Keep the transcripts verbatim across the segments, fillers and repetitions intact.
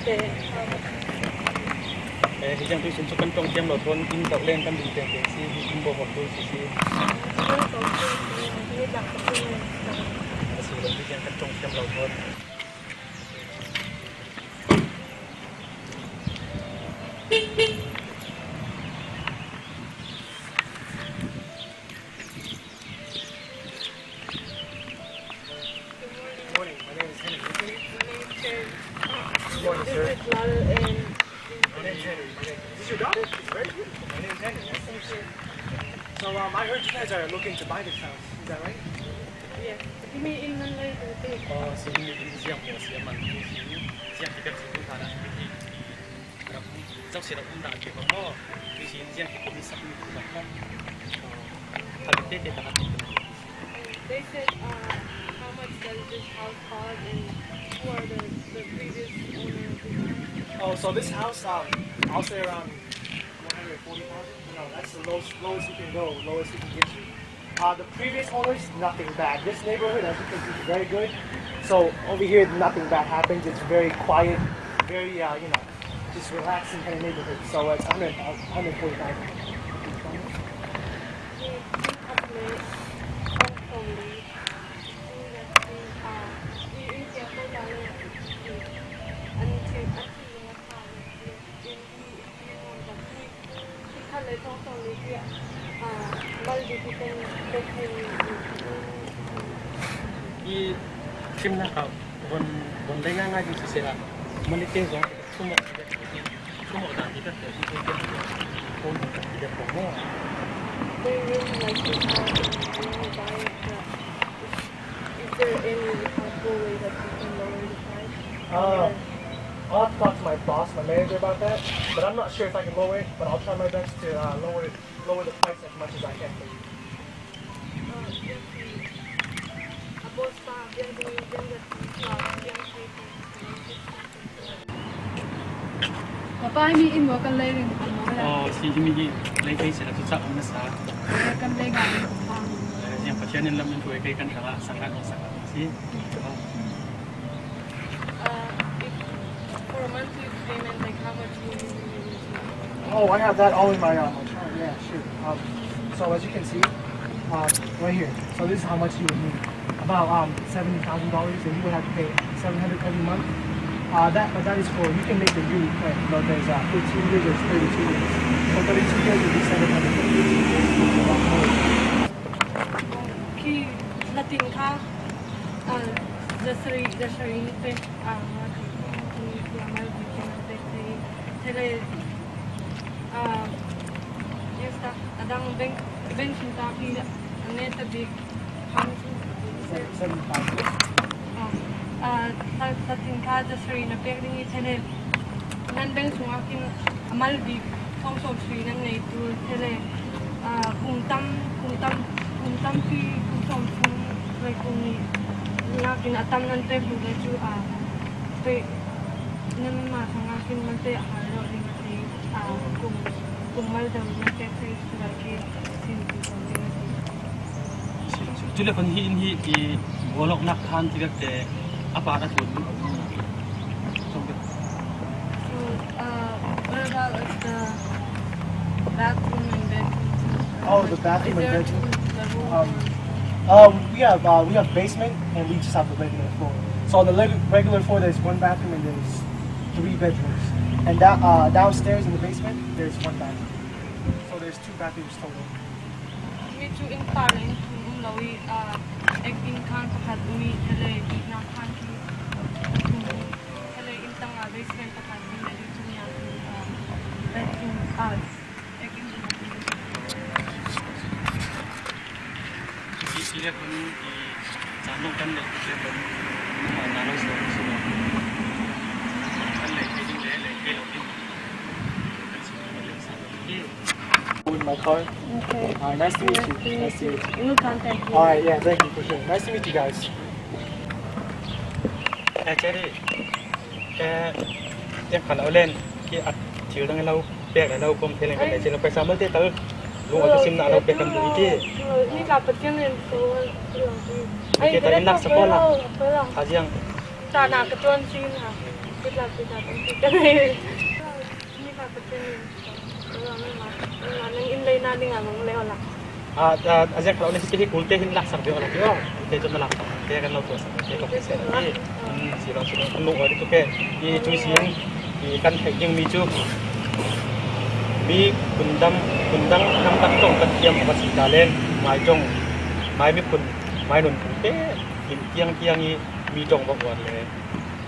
Eh, hi ziang tuition chu kan ṭawng thiam lo thawn, in tawh leng kan ding teng teng si, hi in bo hawltu si si. A si lo, hi ziang kan ṭawng thiam lo thawn. Good morning. My name is Henry. Good morning, sir. Good morning, sir. This is Lalo and My name is Henry. My name, is this your daughter? It's very beautiful. My name is Henry. Nice to meet you. So, um, I heard you guys are looking to buy this house. Is that right? Yes. Give me in Monday to take. Oh, so you need to see a man. Ziang ki bek si kum thana. Rak, zau si rak um rak ki bang mo. Tuition ziang ki kum sak mi kum sak. Kami te te takat te. They said, uh, how much does this house cost and who are the, the previous owner of this house? Oh, so this house, um, I'll say around one hundred forty thousand. You know, that's the lowest, lowest you can go, lowest you can get to. Uh, the previous owners, nothing bad. This neighborhood, as you can see, is very good. So over here, nothing bad happens. It's very quiet, very, uh, you know, just relaxing kind of neighborhood. So it's hundred, hundred forty thousand. I thimna ka von, von dai nga ngai ding si sela. Mali te zong thumok, thumok dan ti ka te, phone ka ti de ko mo. They really like this house and they want to buy it, but is there any possible way that we can lower the price? Uh, I'll have to talk to my boss, my manager about that, but I'm not sure if I can lower it, but I'll try my best to, uh, lower it, lower the price as much as I can for you. Papa, mi in mo kan lei ring kan mo ya. Oh, si mi hi lei kai se la tu sa om na sa. Kan lei ngai. Yang Pathian in lam in tu kai kan kala sang kan sang si. Uh, if for a monthly payment, like, how much will you be? Oh, I have that all in my, uh, my chart. Yeah, sure. Um, so as you can see, uh, right here. So this is how much you would need. About, um, seventy thousand dollars, and you would have to pay seven hundred every month. Uh, that, but that is for, you can make the yearly plan. But there's, uh, fifteen years, there's thirty-two years. So thirty-two years would be seven hundred fifty. Ki Latin ka, uh, the three, the three, uh, Tele, ah, yes, ta, adang bank, bank sung ta pi, ane ta big, seventy-five. Ah, ah, ta, ta tin ka ta sari na pek ding i Tele. Nan bank sung akin amal big, kong som sui nan nei tu Tele. Ah, kung tam, kung tam, kung tam pi, kung som sung, lai kung ni. Nakin atam nan pek du le chu, ah, pe, nan ma sung akin man te a lo ding. Kum, kum mal dam na te te la ki sin ti ko te. Chule kon hi in hi i bolok nak khan ti te apa da tu. So, uh, what about, like, the bathroom and bedroom? Oh, the bathroom and bedroom. Um, uh, we have, uh, we have basement and we just have the regular floor. So on the regu-, regular floor, there's one bathroom and there's three bedrooms. And da-, uh, downstairs in the basement, there's one bathroom. So there's two bathrooms total. Mi chu in par in thum um lo i, ah, ek in khan pakhat um i, Tele i na khan ki thum um, Tele in tang a basement pakhat um le i thum ya, ah, bedroom, ah, ek in. Ki, ki le kun i chan nong kan le, ki le kun, ah, na lo so, so. Kan le, ki le, le, ki lo, ki. With my car. Okay. All right, nice to meet you. Nice to meet you. We'll contact you. All right, yeah, thank you for sure. Nice to meet you guys. Eh, Cherry. Eh, yang kalau len, ki at, thil dang lo, pek lo, kom thil kan le, thil paisa mal te tal. Lo, at sim na lo, pek kan lo, ki. Ni ka Pathian in so. Ki ta in nak sa ko la. Ajiang. Tana ka tuan si na. Kita kita kan kita ni. Ni ka ka tuan ni. Nang in lei na ding a nang lei ola. A, a, a ziak lo le hi kulte hin laksak ve ola ki o. Te chun na laksak. Te kan lo tuasak. Te ko kisa na ki. Hmm, si lo si lo. Kan lo oi tu ke. I chu si yang. I kan thei ding mi chu. Mi kundam kundam nam tak tong kan tiam ka si ta len. Mai jong. Mai mi kun. Mai nun kulte. Kim tiang tiang i mi jong ba wan le.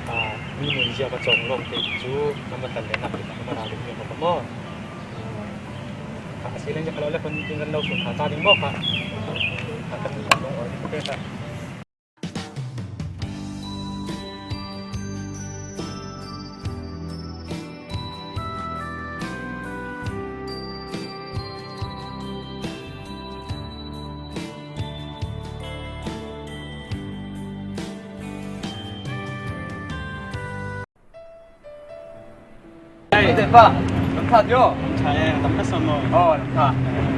A, mi mun zia va chawng lawng te chu na ma tan le nak na ma na ding ka maw. Ka si leng ka lo le kon ding kan lo sun kha ta ding maw ka. Ka kan lo oi te ka. Hey. Te pa, lam tha dio. Lam tha, eh, lam tha sam mo. Oh, lam tha.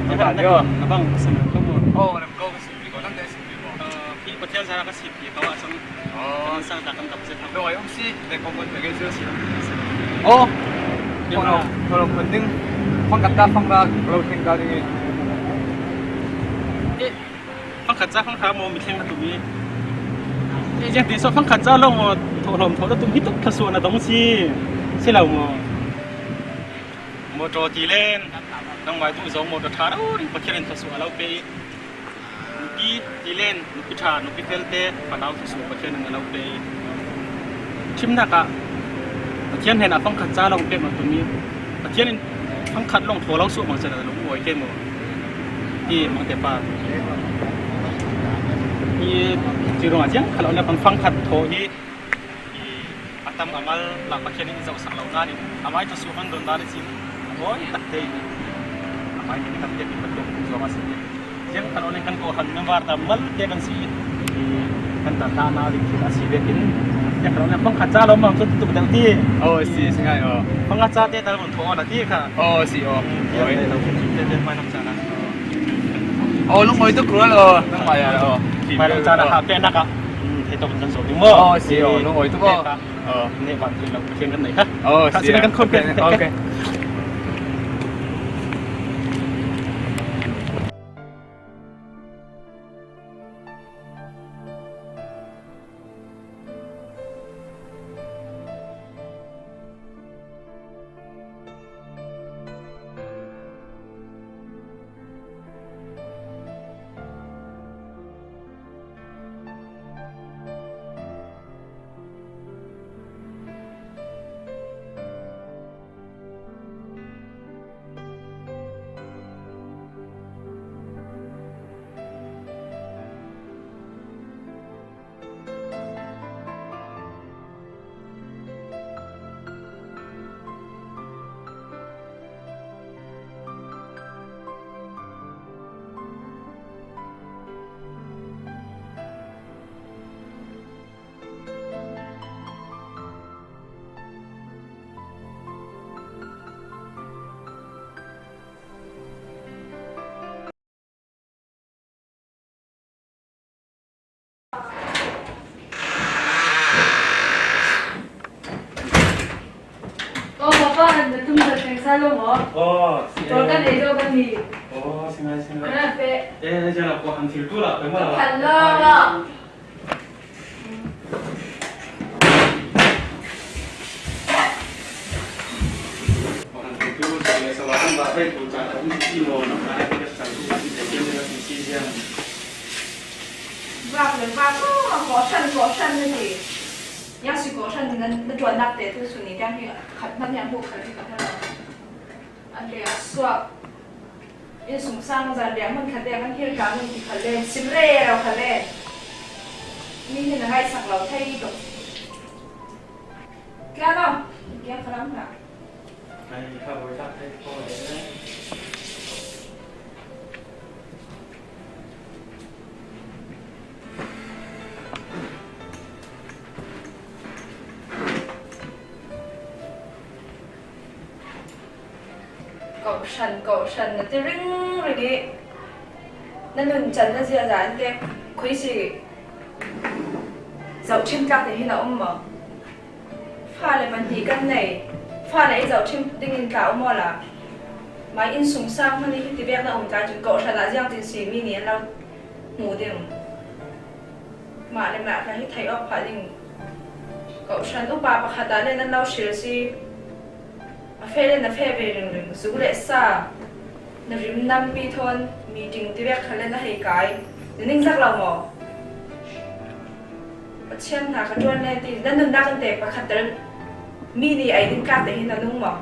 Lam tha dio. Na bang sam ko mo. Oh, lam ko ka sim ko, lam te sim ko. Eh, pi Pathian sa ka sim pi ka wa sam. Oh. Kan sa ta kan tap se. Lo ai um si, te ko mo te ke si. Oh. Dia kono, kono pending. Pang kata pang da, lo ting ka ding. Eh. Fangkhat cha fangkhat maw mi thleng a tum hi. Ei ziang ti saw fangkhat cha lawng maw thawhlawm thawh a tum hi tuk thluasuahna dong si. Si lo maw? Mawtaw ti len nangmai tu zawng mawtaw ṭha rori Pathian in thluasuah a lo pe i. Nupi ti len nupi ṭha nupi felte fanau thluasuah Pathian in a lo pe i. Ṭhimnak ah Pathian hnenah fangkhat cha lawng pek maw tum hi. Pathian in fangkhat lawng thaw lo suah bang chan a lo uai ke maw? Hi mangte pa. Hi ci ruangah ciang kha lo na pang fangkhat thaw hi. Hi a tam a mal lah Pathian in i zohsak lo nan in a mai thaw suah kan don dan i cin. A mawi tak te in a mai te kan te in Pathian in zuam a si. Ziang kha lo nen kan kawhhran member ta malte kan si. Kan ta ta na dik thil a si vekin. Ziang kha lo nen pangkhat cha lo mang chu tuk deuh ti. Oh, si, si ngai, oh. Pangkhat cha te tal mun thaw na ti kha. Oh, si, oh. Oi. Te te mai nam cha na. Oh, lungawi tuk rual, oh. Nang mai a, oh. Mai nam cha na ha pe na ka. Thei tok kan zo ding maw? Oh, si, oh, lungawi tuk, oh. Oh. Ne ban thil lo ken kan nei kha. Oh, si, kan khom ken. Okay. Ko papa han da tum da teng sa lo mo. Oh, si. Ko kan e do kan ni. Oh, singai singai. Ana pe. Eh, jana ko han thil tu la pe ma la. Han la la. Vak le vak, oh, kawhhran, kawhhran na ti. Yang si kawhhran na, na ṭuannak te tu suni tiang hi khat hmanh hian hmuh khat hi ka hmu lo. An te a suak. Innsungsang zan riang hmun khat te kan thil tla hmun ti khat len, sim rero khat len. Mi hin a ngaihsak lo thei tuk. Tla lo, kia khalam hna. Ai, kha voi tak thei ko le. Kohhran, kohhran na ti ringring i na nunchan na ziaza an te khui si. Zohṭhim tlak te hi na um maw? Fale pahnih kan nei. Fale i zohṭhim dingin tla um awla. Mai innsungsang hmani hiti vek na um tla cun kohhran ah ziangtin si mi nih an lo hmu ding. Mah le mah kha hi theih awk phah ding. Kohhran upa pakhat ah le nan lo hril si. A feh le na feh ve ringring, zu le sa, na rim nampi thawn meeting ti vek kha le na hei kai. Na ningzak lo maw? Pathian hna ka ṭuan le ti, na nunnak in te pakhat tal mi nih ei ding tlak te hi na nung maw?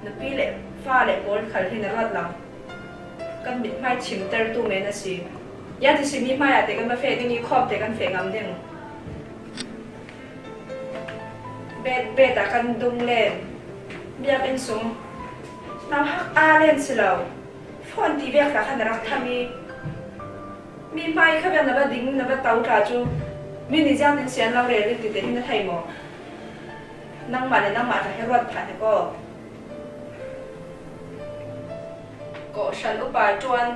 Nupi le fa le pawl khal hi na ruat lo. Kan mithmai chimtertu men a si. Ziangtin si mi hmai ah te kan va feh ding i khawm te kan feh ngam ding. Bet bet ah kan dung len. Biakinn sung nauhak aa len si lo. Phone ti vek tla kha na rak tham i. Mi hmai kha vek na va ding, na va to tla cu. Mi nih ziangtin si an lo rel i ti te hi na thei maw? Nangmah le nangmah tla hi ruat phah hna ko. Kohhran upa ṭuan,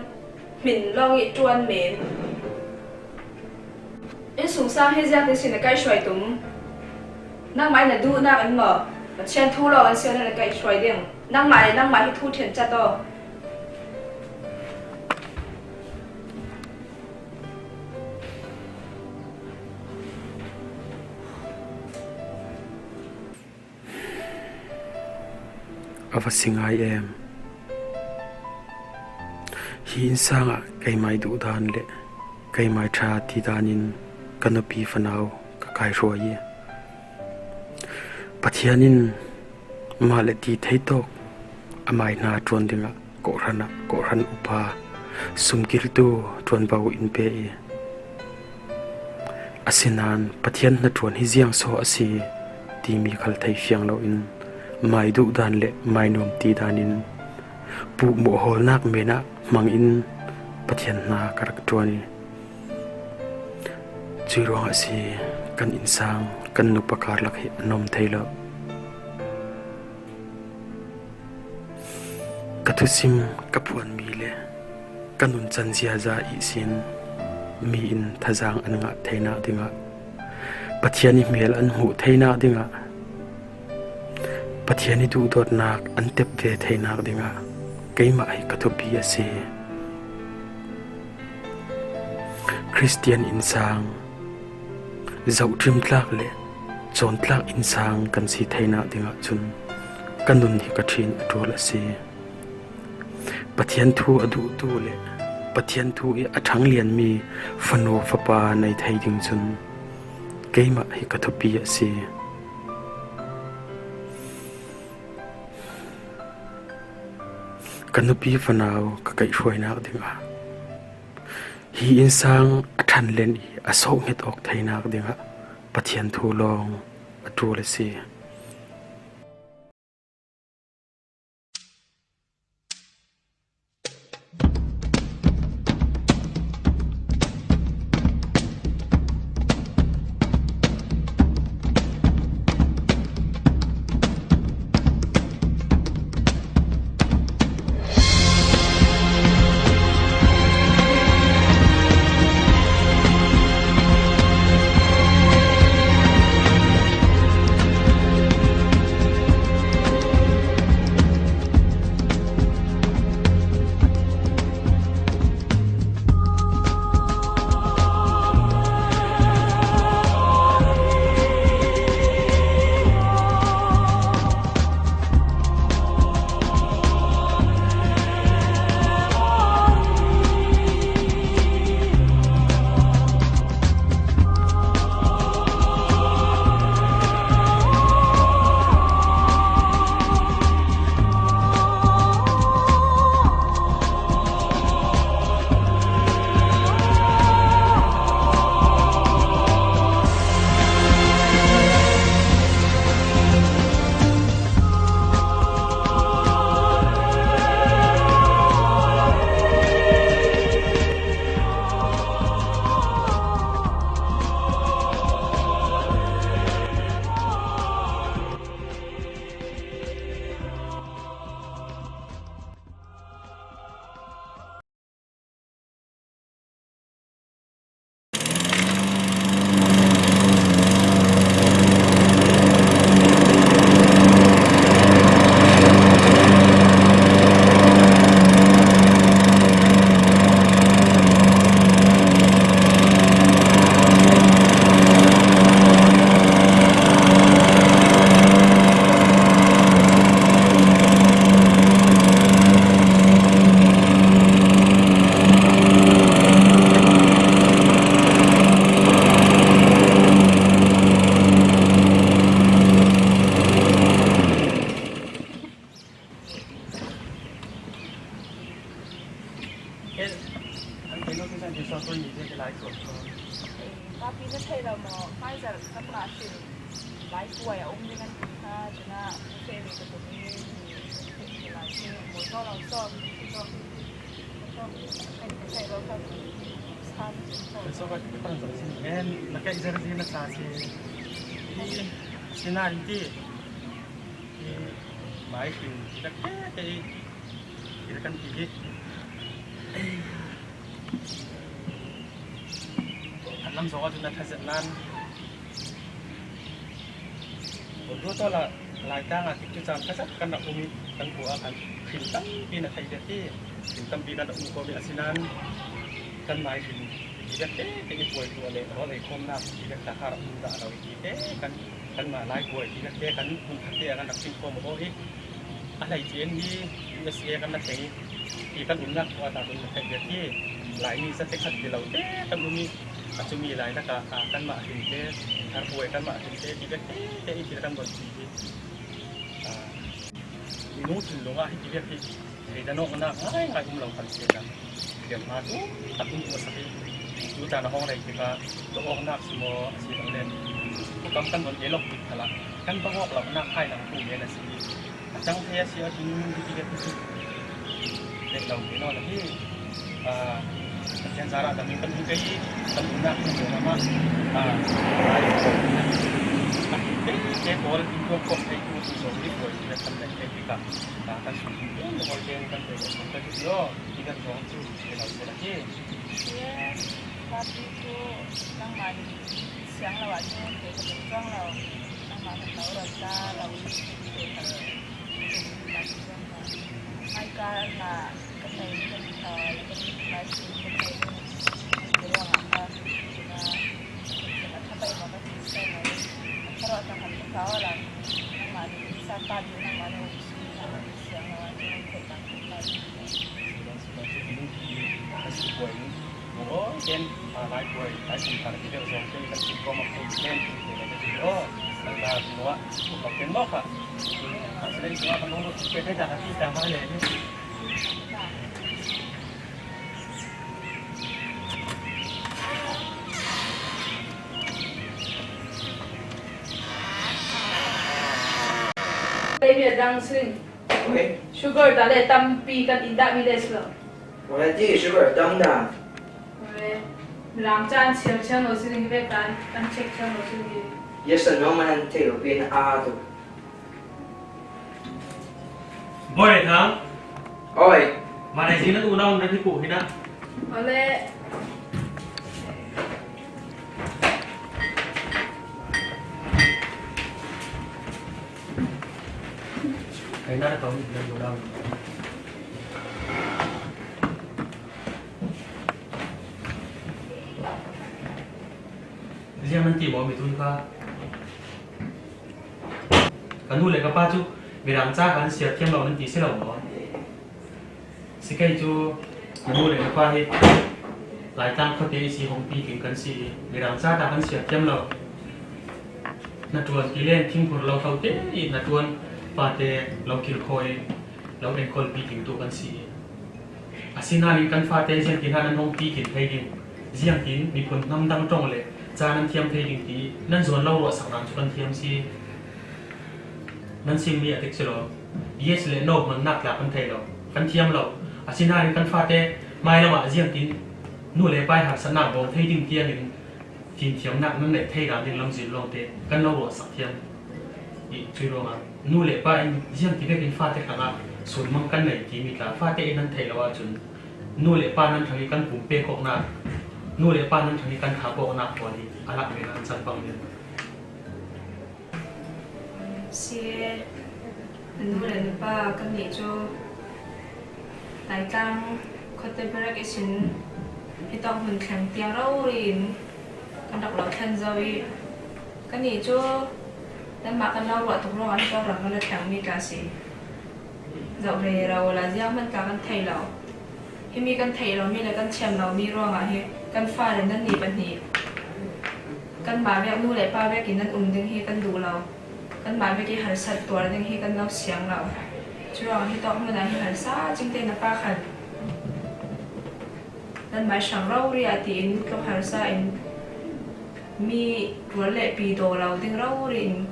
hmin lawng i ṭuan men. Innsungsang hi ziangtin si na kaihhruai tum? Nangmah in na duhnak in maw? Pathian thu lawng in si na kaihhruai ding. Nangmah le nangmah hi thu ṭhian cat aw. A va si ngai em? Hi innsang ah keimai duhdan le keimai ṭha tidan in ka nupi fanau ka kaihhruai i Pathian in mah le ti thei tawk amai hna ṭuan dingah kohhran ah kohhran upa sumkiltu ṭuanvo in pe i, asinain Pathian hnaṭuan hi ziang so a si timi khal thei fiang loin mai duhdan le mai nuam tidan in puhmawh hawlnak men ah hmang in Pathian hna ka rak ṭuan i, cuih ruangah a si, kan innsang kan nupa karlak hi a nuam thei lo. Ka thusim ka phuanmi le ka nuncan ziaza ihsin mi in thazaang an ngah theinak dingah, Pathian i hmel an hmuh theinak dingah, Pathian i duhdawtnak an tep ve theinak dingah keimah hi ka thupi a si. Khristian innsang, zohṭim tlak le cawn tlak innsang kan si theinak dingah cun ka nun hi ka ṭhin a ṭul a si. Pathian thu a duhtu le Pathian thu i a ṭhanglianmi fanu fapa nei thei ding cun keimah hi ka thupi a si. Ka nupi fanau ka kaihhruainak dingah, hi innsang a ṭhanlen i a sawhnghet awk theinak dingah Pathian thu lawng a ṭul a si. Kanmah sin lai kuai a um ding an ti kha, cun ah Pu Feh ve ka tum i, Pu Feh ve lai cu mawi tawh lo sawm, sawm, sawm, kan ka theih lo kha, san, sawm. Kan sawm kan kan zong sin, en, na kaih zer zi na sa si. I, sinain ti, i, mai hrin, i rak te te i, i rak kan ti hi. Ei. Khat lam zong a tun a thazet nan. Dua tawla Laitlang ah tikcu caan thazet kan rak um i kan khua ah khan hrin tampi na theih dek i hrin tampi kan rak um ko mi a si nan kan mai hrin i dek te te i puai tu a le rawl ei khawmnak i dek ta kha rak um dah lo i ti te kan kanmah lai puai ti vekte kan hmun khatte a kan rak chim khawm aw i a hleice in hi U S A kan na thei i kan umnak khua ta kan na thei vek i Laimi zate khat ti lo te kan um i a cumi lai lak ah kanmah hrin te thar puai kanmah hrin te ti vekte te i thil kan von si hi. Minung thinlung ah hi ti vek hi. Theidan awknak ngaingai um lo kan si a, fiamhma tum tak um a sak i, tu caan a hawng rei tikah, tu awknak si maw a si lo le, tu kam kan von te lawk tik khalah, kan bang awk lonak hai nang tu men a si i, a cang thei a si a tun hi ti vek hi. Dek lo ke nawn hi. Pathian zarah dam in kan um kei i, kan umnak kan zong amah, a hi te te pawl in tuak khawm thei tu tu zong i pawl in kan lei thei tikah, kan sung in kan pawl te kan thei lo kan ti aw. Ti kan zong cu, ti lo si la hi. Ye, papi cu nangmah nih siang lo ah cu kei ka tum cuang lo. Nangmah kan lo ron ta lo i kei ka tum papi cuang lo. Mai ka an la ka thei ni kan thai kan ni lai si ka thei ni. Ti ruang ah ka ti na. Ka thei ma ka ti sai lo. Ka ruah ka han ka kau la. Nangmah nih sa papi nangmah nih um si nangmah nih siang lo ah cu kei ka tum lai. Kan si puai in, maw, ken, a, lai puai, lai kum kar ti deuh zong te kan si kawm a kum ken ti te le ka ti aw. Kan ta ti maw, kum kar ken maw kha. Kan si le ti maw kan maw ti pe te ta ka ti ta ma le ni. Baby a dang sing. Oi. Sugar ta le tampi kan in dah mi le si lo. Oi, ti sugar tam dah. Oi. Mirang caan sial thiam lo si ding hi ve kan, kan check thiam lo si ding hi. Yes, no man an thei lo pin a tu. Boy, ha? Oi. Mana zin na tu na un na ti ku hi na. Ole. Kei na tong na yo dang. Ziang nan ti maw mi tun kha. Ka nu le ka pa cu mirang ca kan siat thiam lo nan ti si lo maw? Si kei cu na nu le na pa hi Laitlang khuate i si hong piking kan si i, mirang ca ta kan siat thiam lo. Na ṭuan ti len thingphur lo hlo te i na ṭuan fate lo kilkhawi i lo enkawl piking tu kan si i, asinain kan fate ziangtin ah nan hong piking thei ding, ziangtin miphun hnam dang ṭong le ca nan thiam thei ding ti nan zuan lo ruahsak nan cu kan thiam si. Nan simmi a dik si lo. Yes le no hmannak tla kan thei lo, kan thiam lo. Asinain kan fate mailam ah ziangtin nu le pa i harsatnak bawl thei ding tiangin fimthiamnak nan neih thei dan ding lamzin lawngte kan lo ruahsak thiam. I cuih ruangah nu le pa in ziangti vekin fate hrangah sunmang kan nei timi tla fate in nan theih lo ahcun nu le pa nan hrang i kan pumpek awknak, nu le pa nan hrang i kan thap awknak pawl hi a lak ve nan cang bang ding. Si, na nu le na pa kannih cu Laitlang khuate biarak ihsin hitawk hmun thleng tiang rori in kan rak lo thlen zo i, kannih cu nanmah kan lo ruah tuk ruangah hitawk ram kan la thlengmi tla si. Zoh rero la ziang hmanh tla kan thei lo. Himi kan theih lomi le kan thiam lomi ruangah hi kan fale nannih pahnih kanmah vek nu le pa vekin nan um ding hi kan duh lo. Kanmah vek i harsat tuar ding hi kan lo siang lo. Curuangah hitawk hmun ah hi harsa cingte na pa khan nanmah i hrang rori ah tiin tluk harsa in Mi ṭuan leh pi daw lo ding rori in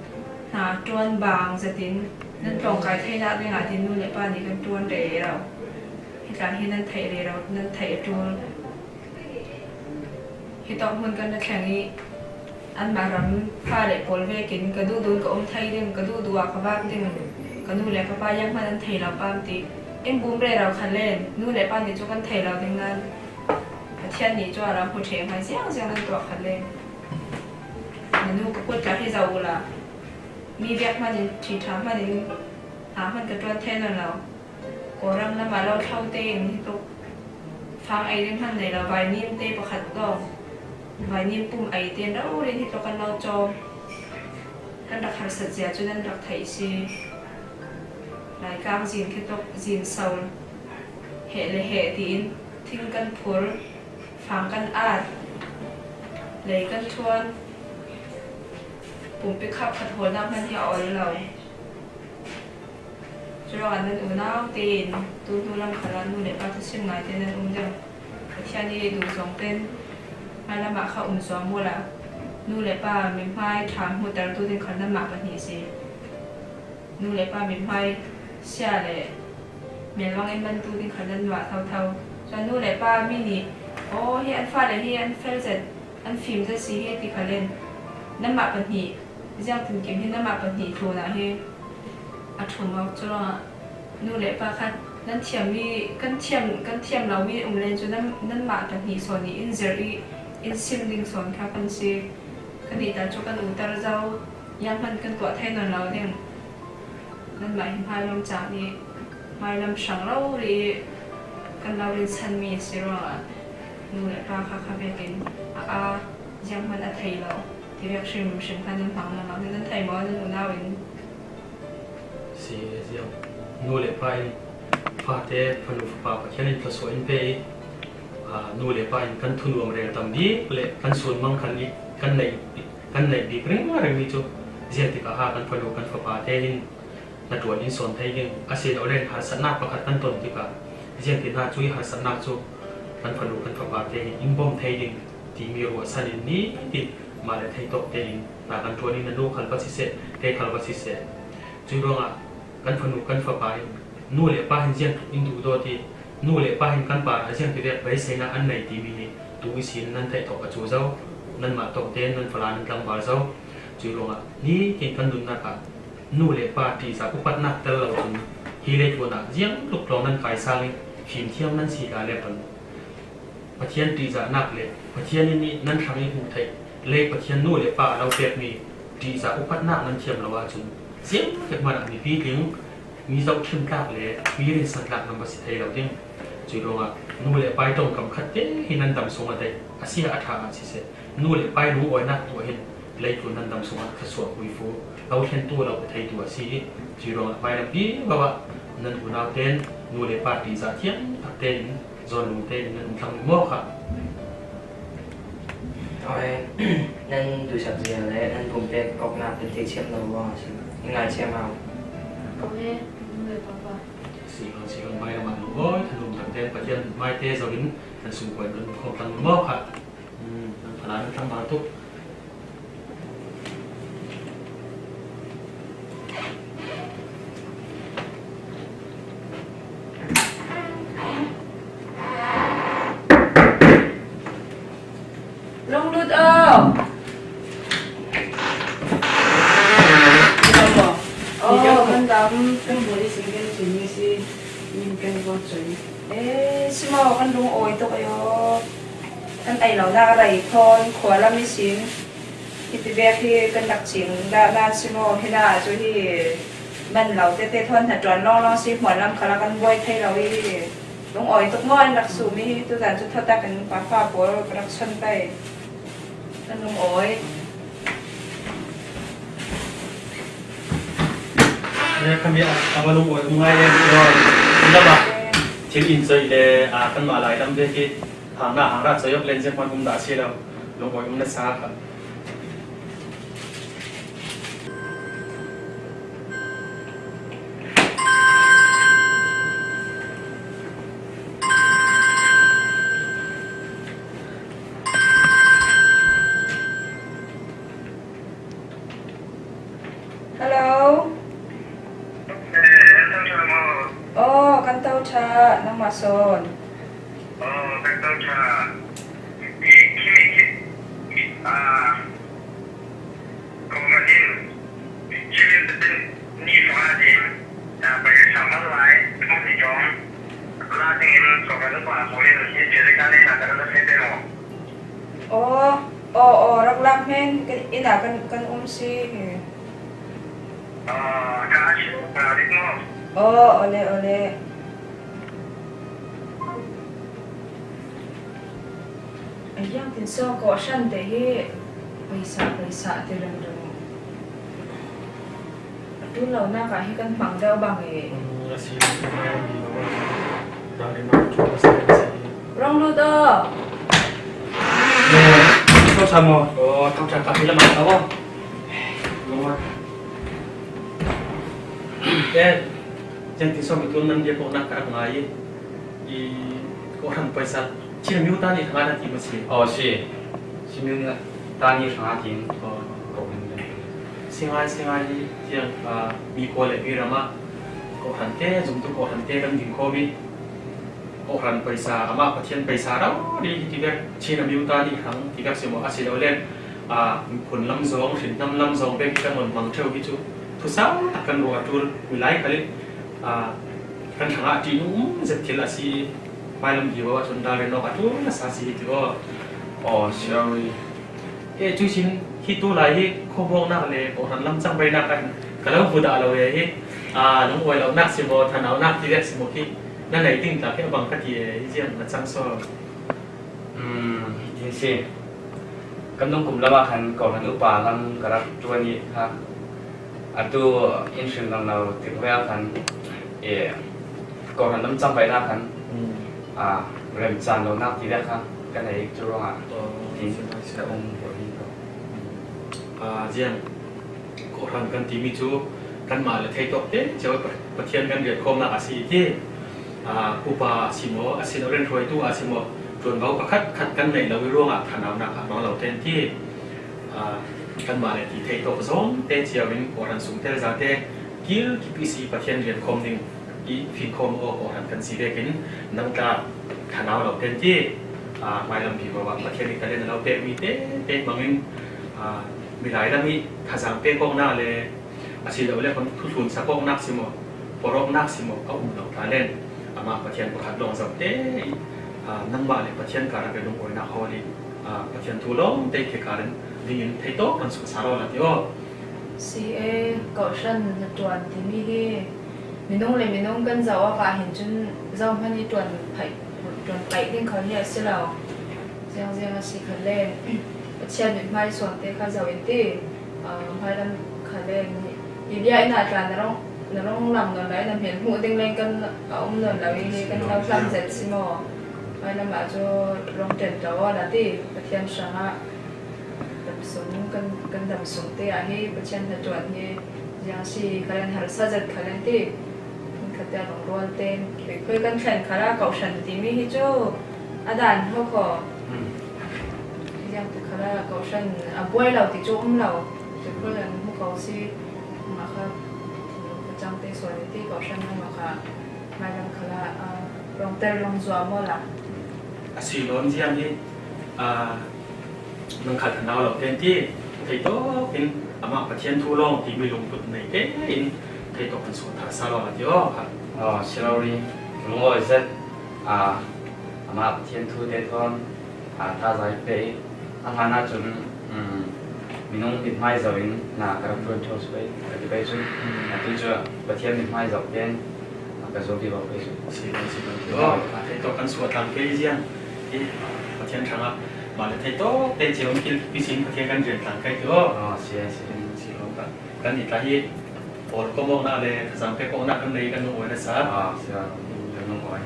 hna ṭuan bang zetin nan tlawngkai theinak dingah tin nu le pa nih kan ṭuan rero. Hi tlang hi nan theih rero, nan theih a ṭul. Hi tawk hmun kan na thleng i anmah ram fale pawl vekin ka duhdun ka um thei ding, ka duhduh ah ka vak ding, ka nu le ka pa zianghman an thei lo pam ti in bum rero khat len, nu le pa nih cu kan thei lo ding nan Pathian nih cu a ram hmu ṭheh ngai ziangziang nan tuah khat len. Na nu ka kut tla hi zoh uhla, mi biak hman in, ṭhiṭha hman in, hna hman ka ṭuan thei nawn lo. Kawlram lam ah lo thlo tein hi tluk fang ei ding hman nei lo, vainim te pakhat lawng, vainim pum ei tein rori in hi tluk kan lo cawm. Kan rak harsat zia cu nan rak theih si. Laikang zin khi tluk zin so, heh le heh tiin thing kan phur, fang kan at, lei kan ṭhuan, pumpi khap khat hawlnak hman hi a ol lo. Curuangah nan unau tein tu hnu lam khalah nu le pa thusim ngai tein nan um deuh. Pathian i duh zong tein hmailam ah kha um zuam uhla, nu le pa mithmai ṭha hmuhtertu ding khal nanmah pahnih si. Nu le pa mithmai sia le melbang in mantu ding khal nan nuah thotho. Cun nu le pa mi nih, aw, hi an fale hi an fel zet, an fim zet si hi ti khal in nanmah pahnih, ziangtinkim hi nanmah pahnih tlunah hi a ṭhum awk. Curuangah nu le pa kha nan thiammi, kan thiam, kan thiam lomi um len cu nan, nanmah pahnih sawn i in zir i in sim ding sawn kha kan si. Kan nih ta cu kan utar zo, zianghman kan tuah thei nawn lo ding. Nanmah hi hmailam cang i hmailam hrang rori i kan lo rinsanmi a si ruangah nu le pa kha kha vekin a, a zianghman a thei lo ti vek hrimhrim kha nan hmang nawn lo hi nan thei maw, nan unau in? Si ziang. Nu le pa in fate, fanu fapa Pathian in thluasuah in pe i, aa, nu le pa in kan thunuam rel tam bik le kan sunmang khan i kan neih, kan neih bik ringringmi cu ziangtik ah ha kan fanu kan fapa te in hnaṭuan in sawn thei ding a si lo len harsatnak pakhat kan ton tikah ziangtin ha cu i harsatnak cu kan fanu kan fapa te in in bawm thei ding timi ruahsan in nitin mah le theitawk tein hna kan ṭuan in na nu khal va siseh, kei khal va siseh. Cuih ruangah kan fanu kan fapa in nu le pa hin ziangtluk in duhdawt i nu le pa hin kan parah ziangtivek beiseinak an nei timi hi tu ihsin nan theih thawk a cu zo. Nanmah tawk tein nan fala nan tlangval zo. Cuih ruangah nitin kan nunnak ah nu le pa ṭihzah upatnak tel lo cun hi leitlun ah ziangtluk tlawng nan kaisang i fimthiam nan si hlah le pan Pathian ṭihzahnak le Pathian in nih nan hrang i hmuh theih lei Pathian nu le pa a lo pekmi ṭihzah upatnak nan thiam lo ahcun ziangtik hmanh ah mipi tling, mi zohṭhim tlak le mi rinsan tlak nan va si thei lo ding. Cuih ruangah nu le pa i ṭongkam khat te hi nan dam sung a tei a si ah a ṭha ah siseh, nu le pa i lungawinak tuah hin leitlun nan dam sungah thluasuah huifu lo thlentu lo theitu a si i cuih ruangah hmailam vivo ah nan unau tein nu le pa ṭihzah thiam tak tein zawn lung tein nan um thlang maw kha? Aw, nan duhsak zia le nan pumpek awknak kan theithiam lo maw a si? I ngaithiam au. Aw he, nu le pa pa. Si hang, si hang, hmailam ah lungawi thanum tak tein Pathian hmaite zoh in nan sungkuan kan um khawm thlang maw kha? Nan fala nan tlangval tuk. Lunglut aw. Aw, kan dam, kan bual i sin kan cin i si, nin kan bual cun. Eh, si maw, kan lung awi tuk ayo. Kan ei lo nak a rei khawn, khua lam i sin. Hiti vek hi kan rak cing dah nan si maw, hi na cu hi man lo tete thawn hnaṭuan lawnglawng si, hmuan lam khalah kan buai thei lo i lung awi tuk maw an rak sum i, tuzan cu thawtak in pa fa pawl ka rak chon pei. Kan lung awi. Khami a va lung awi ngai em, lam ah thil in coih le, aa, kanmah lai lam vek hi. Hang na hang ra cawk len zia hman um dah si lo, lungawih um na sa kha. Hello. Eh, kan to ṭha maw? Aw, kan to ṭha, nangmah sawn? Aw, kan to ṭha. I, khi, khi, ah, Kawhhran in, Chin in, ni sawm ṭhin, ah, paisa hmang lai, thawm ni thawm, la dingin, Kawhhran upa khawm in, hi thil dik a nei na kan la thei te maw? Aw, aw, aw, rak lak hmanh, kan inn ah kan, kan um si. Aw, ka a si, ka dik maw? Aw, awle, awle. A ziangtin saw kawhhran te hi paisa, paisa ti rengring. A ṭul lonak ah hi kan hmang deuh bang i. Mm, a si lo, a si lo. Dah rin awk cu a si, a si. Rong lut aw. Aw, ṭha maw? Aw, ṭha, ṭha, ka hi lamah ka aw. Rong lut. Eh, ziangtin saw mi ṭul nan bia kawhnak ka rak ngai i. I kawhhran paisa Chin miu ta ni hrang a na ti maw si? Aw, si. Chin miu ta ni hrang a tiin. Aw. Kawhhran kan si ngai, si ngai hi tiang, ah, mi kua le mi ram ah kawhhran te, zumtu kawhhran te kan ding khawm i kawhhran paisa, amah Pathian paisa rau rih hi ti vek, Chin miu ta ni hrang ti vek si maw, a si lo le, ah, phun lam zong, hrinhnam lam zong vek hi kan hmang ṭheu hi cu thusau tak kan ruah a ṭul, mi lai khal i, ah, kan hrangah ṭihnung um zet thil a si. Hmailam vivo ah cun ralrin awk a ṭul nasa si hi ti aw. Aw, si lo rih. Eh, cu sin hi tu lai hi khuamawknak le kawhhran lam cangvainak ah hin ka lo vut ah lo e hi. Ah, lungawi lonak si maw, thanaunak ti vek si maw khi na neih ding tla khi a bang ka ti e, hi ziang na cang saw. Um, hitin si. Kan nung kum lamah khan kawhhran upa lam ka rak ṭuan i kha. Atu in hrilh nawn lo tik vek khan, eh, kawhhran lam cangvainak khan, mm, ah, remcang lonak ti vek kha kan ei cu ruangah, oh, tin si, si, ka um ko hi ko. Ah, ziang kawhhran kan timi cu kanmah le theitawk te cio Pa-, Pathian kan riankhawmnak a si i ti. Ah, upa a si maw, a si lo rianhruaitu a si maw, ṭuanvo pakhat khat kan neih lo i ruangah thanaunak a hmang lo ten ti. Aa, kanmah le ti theih tawk zawng te cio in kawhhran sung tel zate kil kip i si Pathian rian khawm ding i fingkhawm aw kawhhran kan si vekin nang tla thanau lo ten ti. Aa, hmailam vivo ah Pathian i talent a lo pek mi te te hmangin, aa, milai lam i thazang pek awknak le a si lo le hmang thuthlun sak awknak si maw, porh awknak si maw a um lo tla len amah Pathian pakhat lawng zoh te i, aa, nangmah le Pathian kar a bialung awinak hawl i, aa, Pathian thu lawng te ke kar in dingin theih tawk kan suah sal awla ti aw. Si e, kawhhran hnaṭuan timi hi minung le minung kan zoh awkah hin cun zohhmanh i ṭuan phaih, ṭuan paih ding kho hi a si lo. Ziangziang a si kha len Pathian mithmai suangte kha zoh in ti, aa, hmailam kha len hi, hi bia inn ah tla na rong, na rong lang nawn lo i na hmel hmuh ding len kan a um nawn lo i hi kan hlo hlam zet si maw? Hmailam ah cu rong ṭen ṭo awla ti Pathian hrangah. Dam sung, kan, kan dam sung te ah hi Pathian hnaṭuan hi ziang si kha len harsa zet kha len ti. Kan khat te ah lungrual tein khoikhoi kan thlen kha la kawhhran timi hi cu a dan hau kho. Hmm. Ziang ti kha la kawhhran a buai lo ti cu um lo. Khoikhoi kan hmu ko si. Mah kha thinlung pacang te sual i ti kawhhran lam ah kha hmailam kha la, aa, lawngter lawng zuam awla. A si lawn ziang hi, aa, nang kha thanau lo ten ti, theih tawk in amah Pathian thu lawng timi lungput nei tein theih tawk kan suah thar sal awla ti aw kha. Aw, si lo rih, lungawi zet, aa, amah Pathian thu te thawn, aa, thazaang pe i, a ngan ahcun, um, minung mithmai zoh in na ka rak ṭuan ṭheo si pei, ka ti pei cun, mm, atu cu Pathian mithmai zoh tein ka zul vivo pei cu. Si lo, si lo. Lungawi. Aw, theih tawk kan suah tlang pei ziang. I Pathian hrangah mah le theih tawk te cio in kil pisin Pathian kan rian tlang kai ti aw. Aw, si, si. Si lo ka. Kan i tla hi pawl kawmawknak le thazang pek awknak kan nei kan lungawi nasa. Ah, si a, kan lungawi.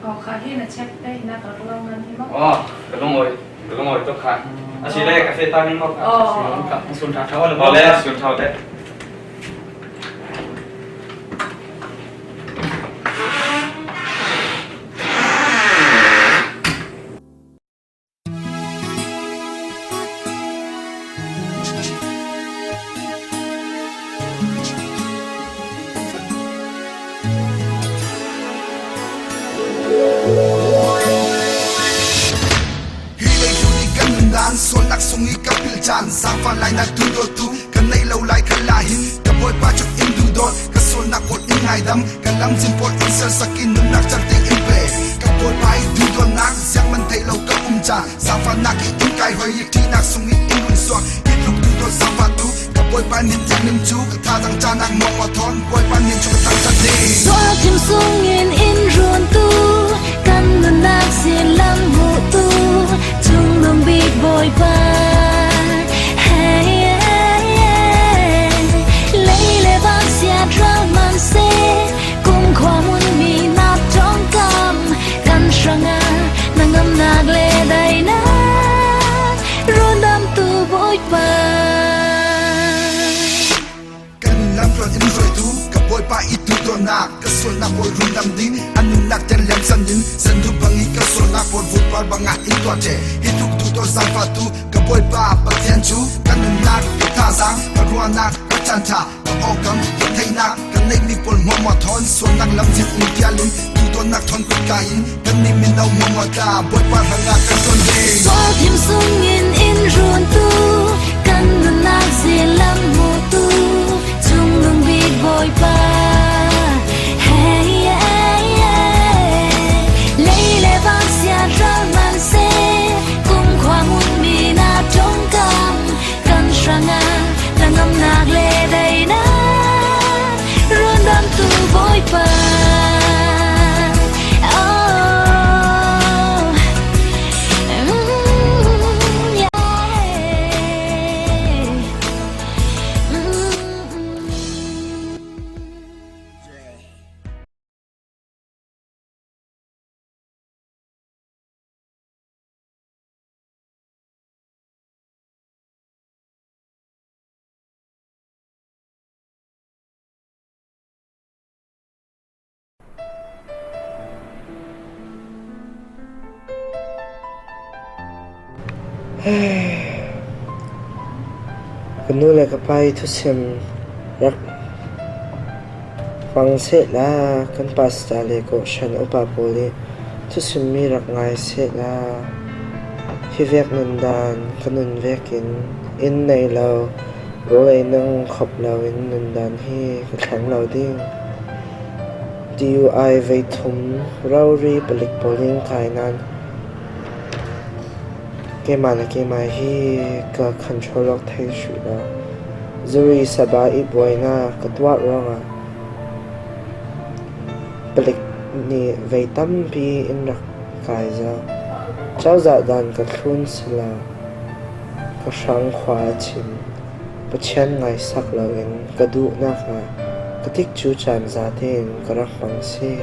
Aw, kha hi na check te hi na ka rak lo ngan hi maw? Aw, ka lungawi, ka lungawi tuk kha. Hmm. A si le ka feh ta ning maw? Aw. Si lo ka, sun ṭha ṭha awla. Aw le, sun ṭha te. Zaangfah lainat duhdawttu ka neih lo lai khalah hin, ka Bawipa cu in duhdawt, ka sualnak pawl in ngaidam, ka lamzin pawl in sersak i nunnak cante in pe. Ka Bawipa i duhdawtnak ziangman theih lo ka um ca, zaangfahnak i in kaihoi i ṭihnak sung i in run suak. Hi tluk duhdawt zaangfahtu ka Bawipa nin thiang ning cu ka thazaang ca nak mawngmawh thawn Bawipa nin cu ka thangṭhat ding. Sual thim sungin in runtu, kan nunnak zin lam hmuhtu, Cungnung Bik Bawipa. Hei, hei, hei. Lei le vang siat ral man seh, kumkhua hmun mi nak ṭongkam, kan hrangah na ngamnak le daihnak, rundamtu Bawipa. Kan lamtluan in ruaitu ka Bawipa i duhdawtnak, ka sualnak pawl rundam ding a nunnak ter liamsan in, zandu bang i ka sualnak pawl vutpar bangah in tuah ṭheh. Hi tluk duhdawt zaangfahtu ka Bawipa Pathian cu ka nunnak, ka thazaang, ka ruahnak, ka ṭhanṭha, ka awkam, ka theihnak, ka neihmi pawl hmuahhmuah thawn sualnak lamzin in tial in, duhdawtnak thawn kutka in, kannih mino hmuahhmuah tla Bawipa hrangah kan ṭuan ve. Sual thim sungin in runtu, kan nunnak zin lam hmuhtu, Cungnung Bik Bawipa. Hei, hei, hei. Lei le vang siat ral man seh, kumkhua hmun mi nak ṭongkam, kan hrangah na ngamnak le daihnak, rundamtu Bawipa. Oh, mm, yeah. Mm, mm. Ka nu le ka pa i thusim rak hmang sehla, kan pastor le kawhhran upa pawl i thusimmi rak ngai sehla, hi vek nundan ka nun vekin inn nei lo, rawl ei nung khop loin nundan hi ka thleng lo ding. T U I vei thum rori palik pawl in kai nain keimah le keimah hi ka control awk thei hrih lo. Zuri saba i buainak ka tuah ruangah palik nih vei tampi in rak kai zau. Cozah dan ka thlun sila ka hrang khua a chim. Pathian ngaisak loin ka duhnak ah ka tikcu caan zate in ka rak hmang si.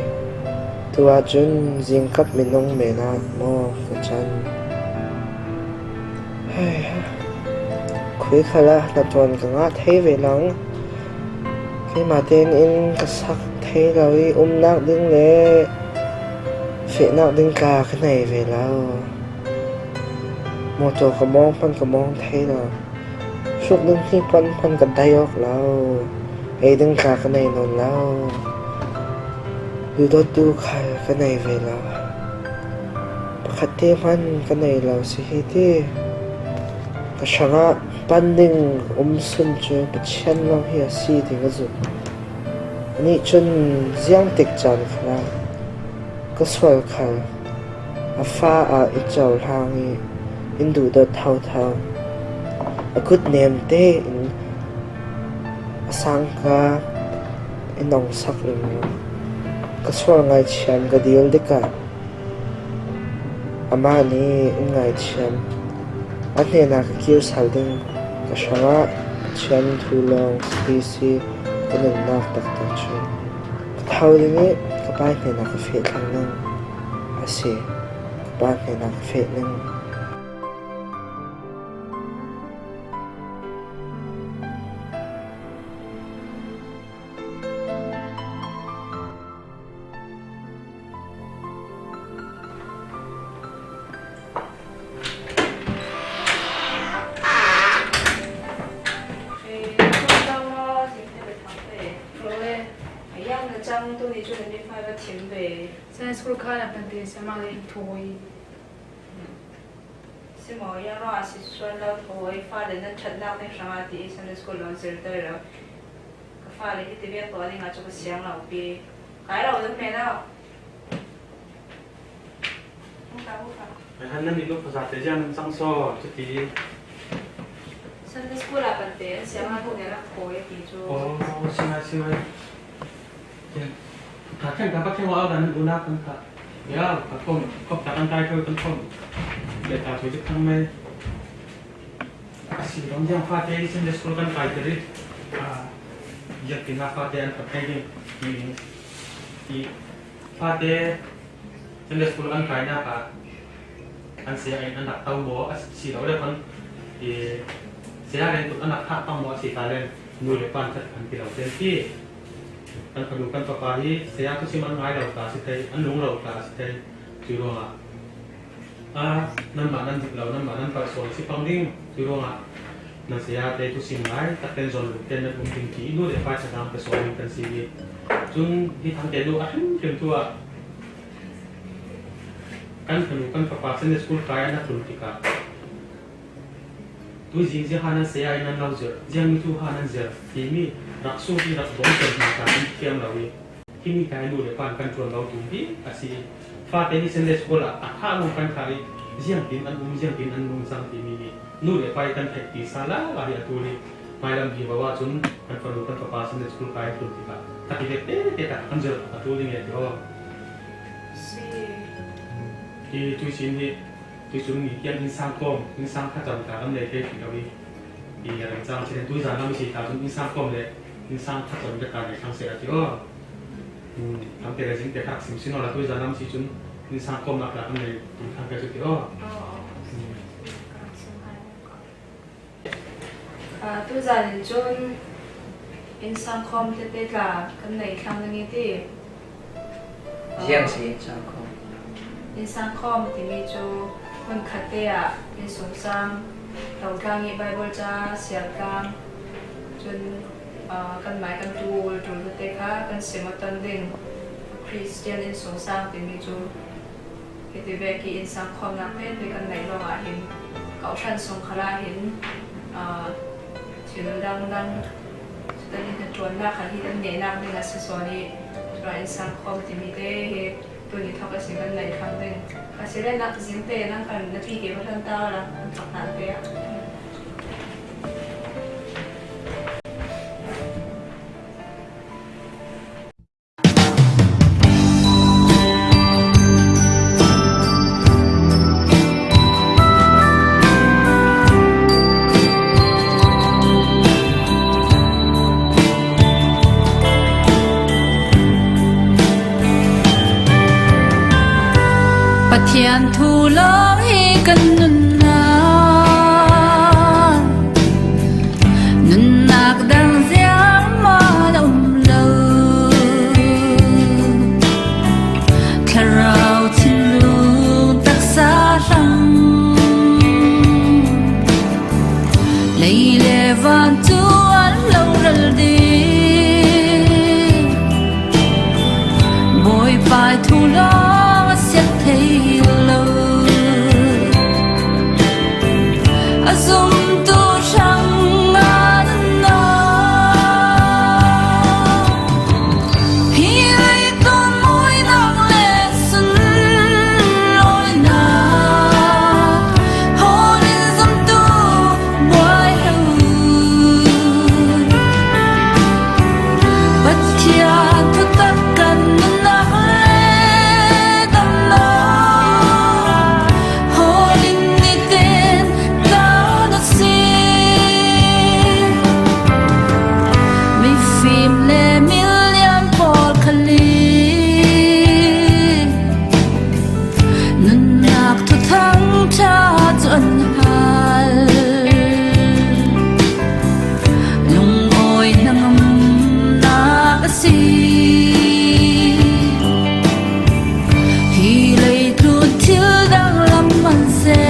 Tu ahcun zingkap minung men ah maw ka can? Hei, khui khal ah hnaṭuan ka ngah thei ve lo. Keimah tein inn ka sak thei lo i umnak ding le fehnak ding tla ka nei ve lo. Mawtaw ka mawng hmanh ka mawng thei lo. Hruk ding hnipuan hmanh ka daih awk lo. Ei ding tla ka nei nawn lo. Duhdawttu khal ka nei ve lo. Pakhat te hmanh ka nei lo si hi ti. Ka hrangah pan ding um sun cu Pathian lawng hi a si ti ka zumh. Anih cun ziangtik caan khalah ka sual khal a fa ah i cohlang i in duhdawt thotho. A kut nem tein a sangka in ongsak ringring. Ka sual ngaithiam ka dil tikah amah nih in ngaithiam. A hnenah ka kir sal ding, ka hrangah Pathian thu lawng hi si ka nunnak taktak cu. Ka tho ding i ka pa hnenah ka feh thlang ning a si. Ka pa hnenah ka feh ning. Simaw, yang ruangah sisuan lo thawi, fale nan ṭhatnak ding hrangah ti i Sunday school lo zir ter lo. Ka fale hi ti vek tawh a dingah cu ka siang lo pi. Kai lo dum hmel lo. Hung ta, hung ta. Ai han nan i lo pha zate ziang nan cang saw, cuti. Sunday school ah kan te, an siang a hmuh nih a rak thawi a ti cu. Oh, si ngai, si ngai. Ka khen ka Pathian a kan unau kan kha. Ya, ka khom, khom ta kan kai thoi kan khom. Le ta thoi dik thang mai. A si ram yang fate Sunday school kan kai tiri. Ah, ya kina fate an ka kai ding. Ni, i fate Sunday school kan kai na ka. An saya in an rak tau maw, a si lo le khan, i, saya reng tuk an rak thah pang maw a si ta le, nu le pa an khat an ti lo ten ti. Kan fanu kan fapa hi saya thusim an ngai lo ta si thei, an lung lo ta si thei. Cu ruangah, a, nanmah nan dik lo, nanmah nan palh sual si pang ding. Cu ruangah, nan saya te thusim ngai, tak ten zon lu ten nan um ding ti, nu le pa chadam ka sual ding kan si i. Cun hi thang te nu a hrim hrim tu ah, kan fanu kan fapa Sunday school kai an a tlun tikah, tui zing zia ha nan saya in nan lo zir, ziang mi tu ha nan zir, timi rak suk i rak dawng zir hna ta an thiam lo i, himi kai nu le pa an kan ṭuan lo tum hi a si. Fate ni Sunday school ah a kha lawng kan kha i, ziang tin an um, ziang tin an nung cang timi hi. Nu le pa i kan theih ti sa lala hi a tul i, hmailam vivo ahcun kan fanu kan fapa Sunday school kai tlun tikah, tak i vek tete tak an zir a tul ding e ti aw. Si. Hi tuisin hi, tuisun ni tiang innsang kawm, innsang kha cam ta kan nei thei ti lo i, i a ringcang si tuizan lam si ta cun innsang kawm le innsang kha cam te ka nei thlang seh a ti aw. Hmm, lam te le zing te tak sim si naw la tuizan lam si cun innsang kawmnak la kan nei tum thlang te cu ti aw. Hmm. Aa, tuzan in cun innsang khawm tete tla kan nei thlang ding i ti. Ziang si innsang khawm? Innsang khawm timi cu hmunkhat te ah innsungsang hlotlang i Baibal ca siartlang, cun, aa, kan mai kan ṭul ṭul tete kha kan sim aw ton ding. Khristian innsungsang timi cu Hiti vek i innsang khawmnak tete kan neih lawngah hin, Kohhran sung khalah hin, aa, thil dangdang, cutan in hnaṭuannak kha hi kan nehnak ding a si sawn i, curuangah innsang khawm timi te hi tuni thawk a si kan neih thlang ding. Ka si le nak zing te nan kan na pi ke va hlan ta la, kan thawk hlan te ah. Pathian thu lawng hi kan nunnak. Nunnak dang ziangmah a um lo. Thlarau thinlung taksa hram. Lei le van cu an lo ral dih. Bawipa thu lawng a siat thei lo. A zumtu hrang a nunnak. Hi leitung mawinak le sunlawinak hawl in zumtu buai lo. Pathian thutak kan nunnak le damnak hawl in niten kan a si. Mifim le milian pawl khal i nunnak thuthang ṭha cu an hal. Lungawi hnangamnak a si. Hi leitlun thil dang lam man seh.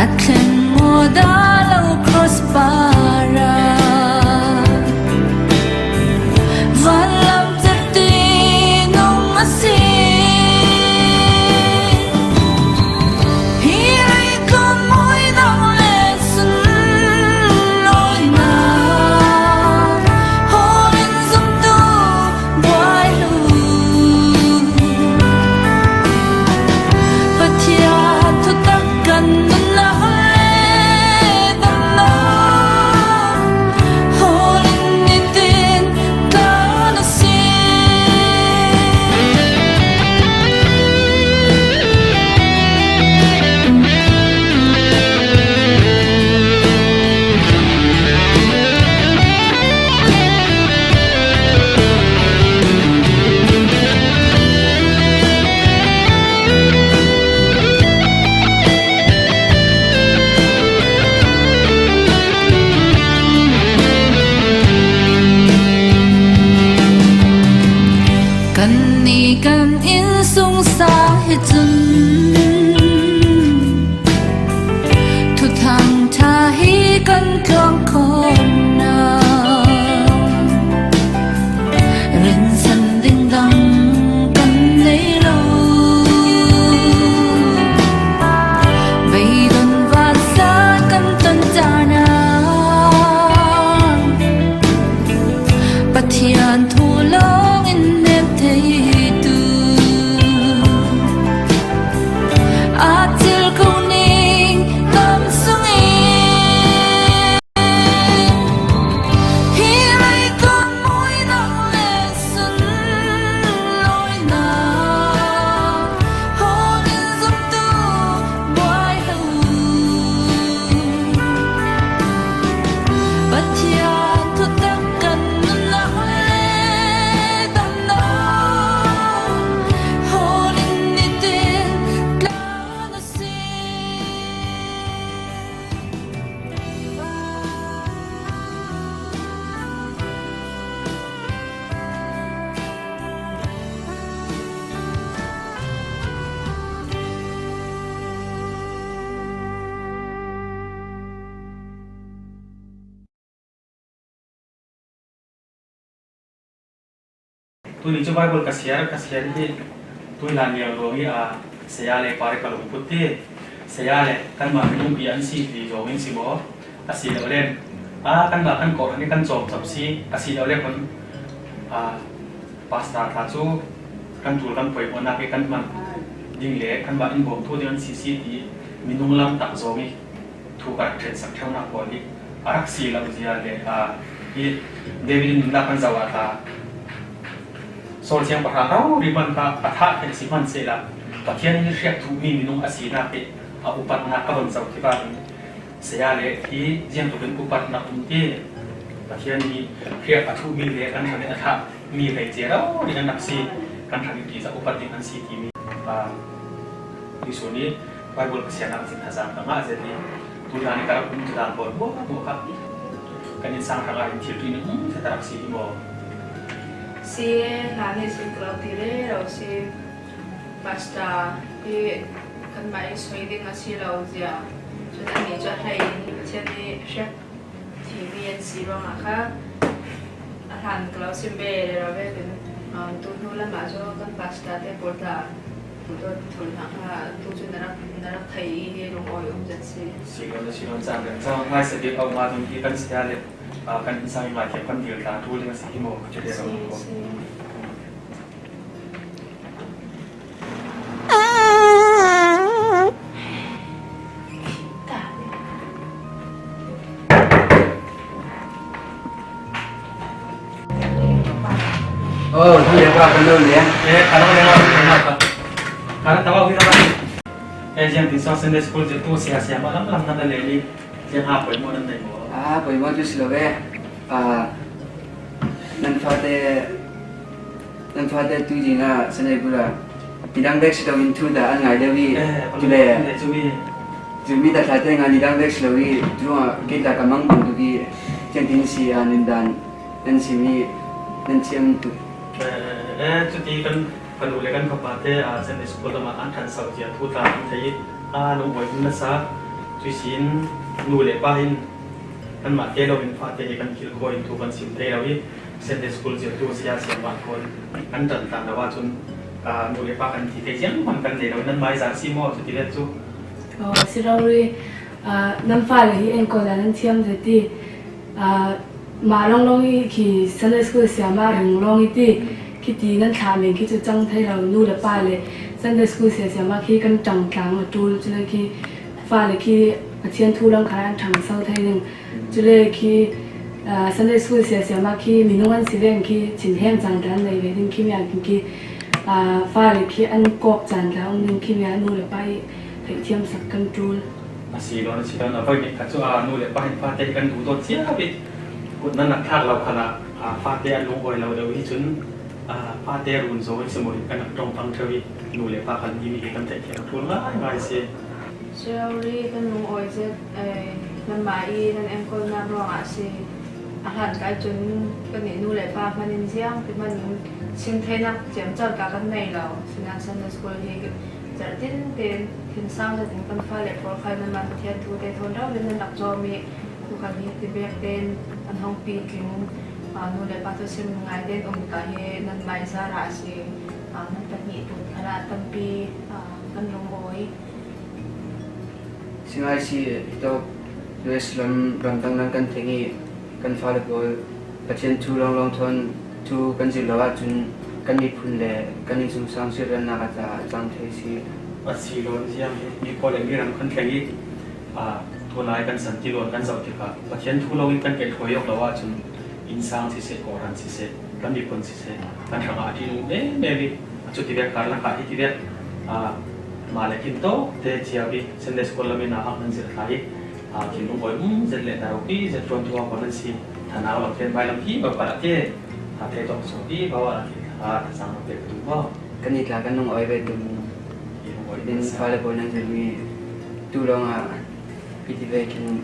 A thleng maw dah lo cross para. Tuni cu Bible ka siar, ka siar hi tui hlan lio ruang hi a, saya le pare ka lungput ti, saya le kanmah minung pi an si ti zong in si maw? A si lo len a, kanmah kan kawh ni kan cawm cawm si, a si lo le hun a, pastor ta cu kan tul kan poimawhnak i kan hman ding le kanmah in bawm thu ding an si si ti minung lam tak zong i thu ka rak ṭhensak ṭheunak pawl hi a rak si lo zia le a, hi David in nunnak kan zoh ah ta Saul siangpahrang rori hman kha a thah theih si hman sehla Pathian in hriak thuhmi minung a sinak hi a upatnak ka von zoh tikah saya le hi ziangtlukin upatnak um ti Pathian hi hriak a thuhmi le kan hrang a thah mi hleice rori kan rak si kan hrang i ṭihzah upat ding an si timi a, tuisun i Bible ka siarnak cin thazang ka ngah zet i, tuihlan i ka rak um tu dan pawl hmuahhmuah kha kan innsang hrangah in thil ṭuih ning um zet a rak si hi maw? Si, hlan hi sin ka lo ti rero si. Pastor hi kanmah i soi ding a si lo zia. Cun annih cu a hlei in Pathian i hriak thimi an si ruangah kha a hlan ka lo sim ve rero vekin, um, tu hnu lamah cu kan pastor te pawl tla duhdawt thurhnawh kha tu cu na rak, na rak thei i hi lungawi um zet si. Si lo, si lo, caan kan caan hmaisa bik a um ahcun hi kan saya le, ah, kan innsang i ngaithiam kan dil ta ṭul ding a si hi maw? Ka cu rero si, ko. Si. Oh, tu dia pa kan lo dia. Eh, kalau dia mau, dia mau apa? Kalau tahu kita apa? Eh, yang di Sunday school itu sia-sia malam malam nanda leli. Yang apa yang mau nanda mau? Ah, apa yang mau tu sih lo be? Ah, nan fate Nan fate tu ding ah Sunday school ah nidang bek si loin thu dah an ngai deuh i, eh, tu le, eh, cu mi, cu mi dah fate nga nidang bek si lo i, tu ah kei dah ka mang bang tuk i, cian tin si ah nan dan nan si mi nan thiam tuk. Eh, eh, cuti kan, kan u le kan fapa te, ah, Sunday school lamah an ṭhan sau cia thu tla an thei i, ah, lungawi hmun nasa, cuisin nu le pa hin kanmah te loin fate hi kan kilkhawi in thu kan sim thei lo i, Sunday school zirtu saya siangmah khawn an ṭan tlang lo ahcun, aa, nu le pa kan ti thei zianghman kan nei lo, nan mai zar si maw? Cuti le cu. Oh, si rori, aa, nan fale hi enkawl ah nan thiam zet i, aa, mah lawnglawng i khi Sunday school siamah reng lawng i ti, khi ti nan thlah men khi cu cang thei lo, nu le pa le Sunday school sia siamah khi kan ṭang tlang a ṭul, cule khi fale khi Pathian thu lam kha an ṭhangso thei ding. Cule khi, aa, Sunday school sia siamah khi minung an si ven khi thinheng caan dah an nei ve ding khi mi ah khi, aa, fale khi an kawk caan dah um ding khi mi ah nu le pa i theihthiam sak kan ṭul. A si lo, a si lo, a voi nih kha cu, aa, nu le pa hin fate hi kan duhdawt cia bik kut nan rak thlak lo khalah, aa, fate an lungawi lo deuh hi cun, aa, fate run zo in si maw hi kan rak ṭong pang ṭheu i nu le pa khan hi mi hi kan theihthiam ṭul ngaingai si. Sorry, kan lungawi zet, eh, nanmah i nan enkawlnak ruangah a si. A hlan kai cun kannih nu le pa hman in ziang ti hman in sim theinak ciamco ka kan nei lo. Sinain Sunday school hi zarh tintin thinsang zetin kan fale pawl kha nanmah Pathian thu te thawn rau le nan rak cawm i, tu khan hi ti bek tein an hong pitling, ah, nu le pa thaw sim ngai tein um ka hi nanmah i zarah a si. Ah, nan pahnih put khalah tampi, ah, kan lungawi. Singaisi tawk U S lam ramdang nan kan thleng i kan fale pawl Pathian thu lawnglawng thawn thu kan zir lo ahcun kan miphun le kan innsungsang sirrannak a ca a cang thei si. A si lo ziang hi mi pawl le mi ram kan thleng i, aa, tunai kan san ti lo kan zoh tikah Pathian thu lawng in kan kaihhruai awk lo ahcun innsang siseh, kawhhran siseh, kan miphun siseh, kan hrangah a ṭihnung em em i, a cuti vek karlak ah hiti vek, aa, mah le kin tawk te cio i Sunday school lam in ah hak nan zirh hna i, aa, thinlung bawi um zet le na ropi zet ṭuantu hau nan si, thanau lam ken vai lam hi bak ah te, aa, te tawk suak i bau ah aa, thazaang lam pek tu maw? Kan i tla kan lungawi ve tu. I lungawi in sa. Fale bawi nan zirhmi tu lawngah Hiti vekin,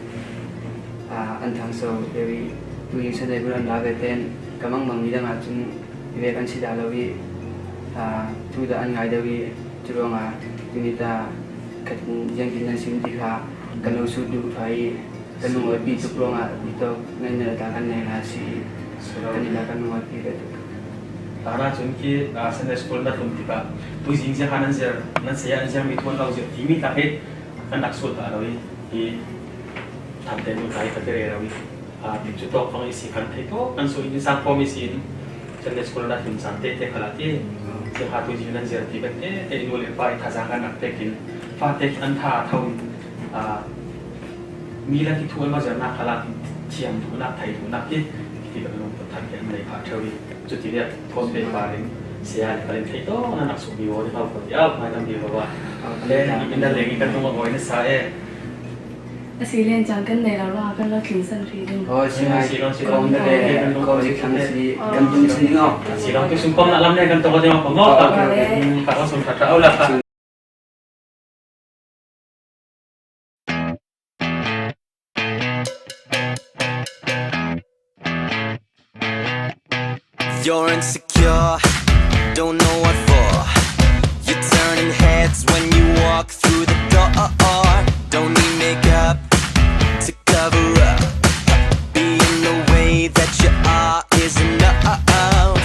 aa, an thangso deuh i, tu i Sunday school an la ve tein ka mangbang mi dang ahcun hi vek an si dah lo i, aa, thu dah an ngai deuh i, cu ruangah tuni ta khat in ziangtin nan sim ti kha kan lo sut duh hna i, kan lungawipi tuk ruangah hi tawk ngaihnak dah kan nei hna a si i, kan i dah kan lungawipi ve tuk. Tana cun khi, ah, Sunday school na tlun tikah tuzing ziang kha nan zir, nan saya an ziang mi thu an lo zir timi tla hi kan rak sual ta lo i, hi thamte nu tai ka ti rero i, ah, tikcu tawk fang i si kan thei tawk kan sual i, insang pawm i si in Sunday school na tlun caan tete khalah ti ziang kha tuzing nan zir ti kan tete i nu le pa i thazang kan rak pek in fate khi an tha a tho in, ah, mi lak i thu an va zirnak khalah thiam duhnak, thei duhnak hi, hi lungput thar hi an nei kha ṭheu i, cuti le thawn pei par in saya le kal in thei tawk na nak suk mi aw ni hau ko ti au, mai tam bi ko wa. Le, i in da leng i kan tung a awi na sa e. A si len cang kan nei lo la, kan lo tling san ri ding. Aw, si ngai, si lo, si lo, kawm da le, kan tung kawm zik thang si, kan tung si ding aw. Si lo, tu sung kawm na lam le kan tung a ding aw, ko maw, ka, ka, ka, ka, ka, sung ṭha ṭha, au la, ka. You're insecure, don't know what for. You're turning heads when you walk through the door. Don't need makeup to cover up. Being the way that you are is enough.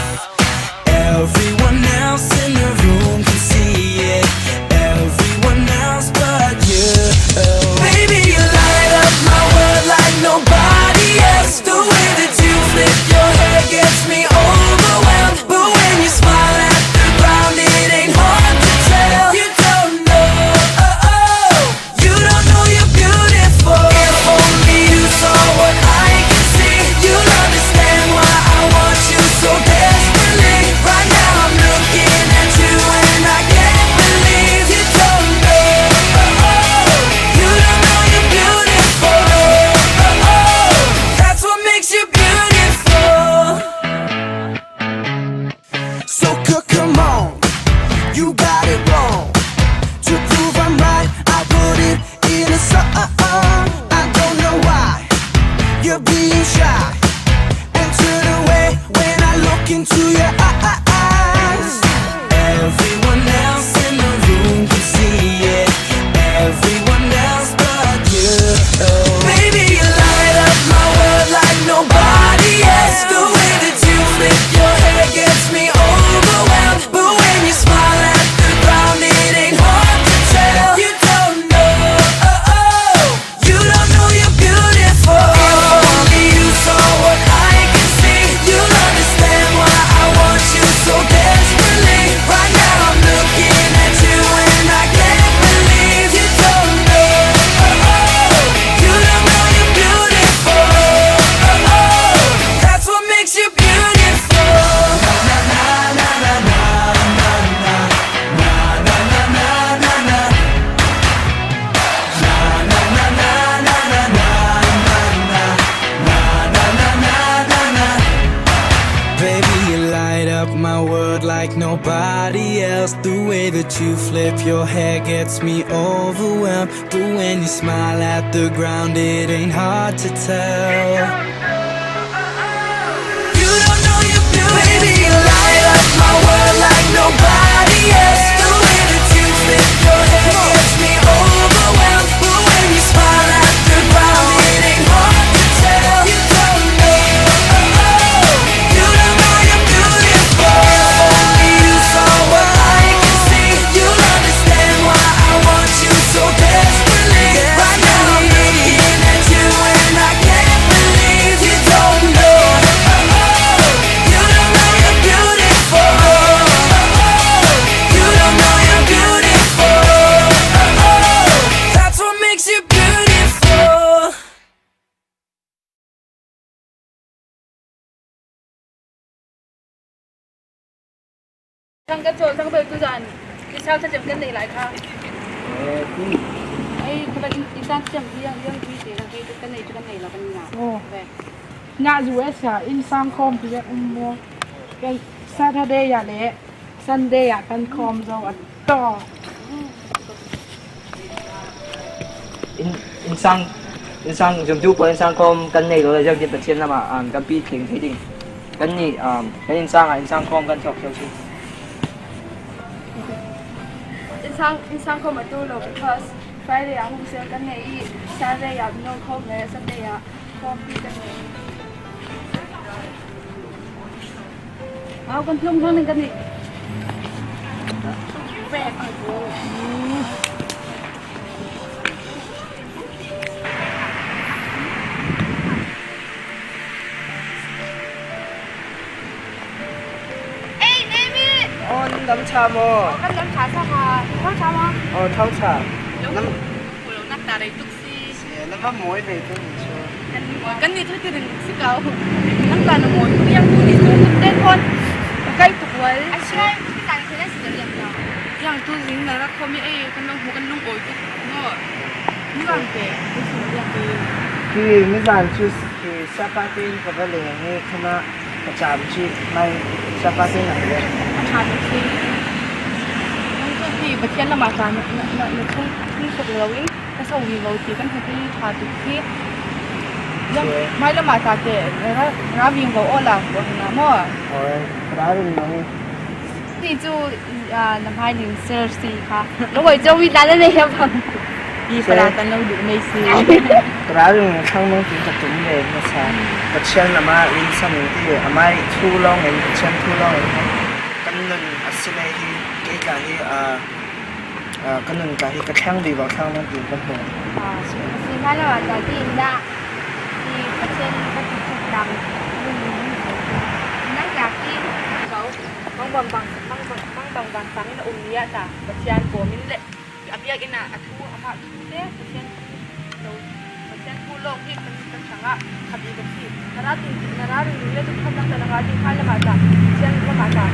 Everyone else in the room can see it. Everyone else but you. Baby, you light up my world like nobody else. The way that you flip your hair gets me overwhelmed. But when you smile at the ground, it ain't hard to tell. You don't know, oh, oh. You don't know you're beautiful. If only you saw what I can see, you'll understand why I want you so desperately. Right now I'm looking at you and I can't believe you don't know. Oh, oh, you don't know you're beautiful. Oh, oh, that's what makes you beautiful. So c- come on, you got it wrong. To prove I'm right, I put it in a song. I don't know why you're being shy and turn away when I look into your eyes. Everyone else in the room can see it. Everyone else but you. Baby, you light up my world like nobody else. The way that you flip your hair gets me overwhelmed. But when you smile at the ground, it ain't hard to tell. You don't know, oh, oh. You don't know you're beautiful. If only you saw what I can see, you'll understand why I want you so desperately. Right now I'm looking at you and I can't believe you don't know. Oh, oh, you don't know you're beautiful. Oh, oh, that's what makes you beautiful. Baby, you light up my world like nobody else. The way that you flip your hair gets me overwhelmed. But when you smile at the ground, it ain't hard to tell. You don't know you're beautiful. Baby, you light up my world like nobody else. The way that you flip your hair gets me overwhelmed. But when you smile at the ground, it ain't hard to tell. You don't know, oh, oh. You don't know you're beautiful. If only you saw what I can see, you'll understand why I want you so desperately. Right now I'm looking at you and I can't believe you don't know. Oh, oh, you don't know you're beautiful. Oh, oh, you don't know you're beautiful. Oh, oh, that's what makes you beautiful. Sang kan chawl sang bel tu zan insang thlacam kan nei lai kha. Eh, tu. Ai, kaba in, insang thlacam hi yang, yang tu te kan nei tu kan nei lo kan ni na. Oh. Ve. Na U S a insang khawm tu ve um mo. Kan Saturday ya le. Sunday ah kan khawm zo a tawk. Inn, innsang, innsang zumtu pawl innsang khawm kan nei lo le, ziangtin Pathian lamah, um, kan pi tling thei ding. Kannih, um, kan innsang ah innsang khawm kan thawk cio si. Innsang, innsang khawm a tu lo, because Friday ah hung sel kan nei i, Saturday ah minung khawm le Sunday ah khawm pi kan nei. Au, kan tlung hang ning kan ni. Ei, David! Aw, nan dam ṭha maw? Kan dam ṭha sa ha. Thau ṭha maw? Aw, thau ṭha. Lo, nam lo nak ta rei tuk si. Si, nam va mawi ve tu ni chu. Kan ni mawi, kan ni chu ti ring si kau. Nang ta na mawi tu yang tu ni chu te kon. Ka kai tu wal. Ai, si lai, ki ta ni thela si yang ta. Yang tu zing na rak khomi ei, kan lung hu kan lung oi tu. Ngo. Ni bang te, tu si yang tu. Ki ni zan chu Hi, siapa tein ka va leng hi, khan a ka cham chih mai, siapa tein a leng. A ṭha tuk si. Nang chu hi Pathian lamah ta na, na, na, na chung, chung suk lo in, ka so vivo ti kan hmu hi ṭha tuk si. Nang, okay, mai lamah ta te, ra, ra ving lo aw la, ko hna maw? Oi, ka ra ving lo hi. Ti chu, ah, na hmai ning ser si kha. Lo wai chau mi ta na nei hiam bang. Hi, sir, para tan lo duh nei si. Para ring thang nung ti ka tum le na sa. Pathian lama ring sa ning ti, amai thu lawng in, Pathian thu lawng in. Kan nun a si le hi, kei ka hi, ah, ah, kan nun ka hi, ka thlang dui bang thang nung ti ka hmu. Ah, si hmai lo a ta ti in da. Hi Pathian ka ti thuk dang. Nun nun. Nang ka ti. Bang bang bang, bang bang, bang bang bang sang in a um ni a ta, Pathian kawm in le, a biak in a, a thu, amah thu te, Pathian thu lo, Pathian thu lawng hi kan, kan hrang a, kha bik a si. Na ra tin, na ra ring ring le tu kha dang ta na ra tin kha lamah ta, Pathian lamah ta,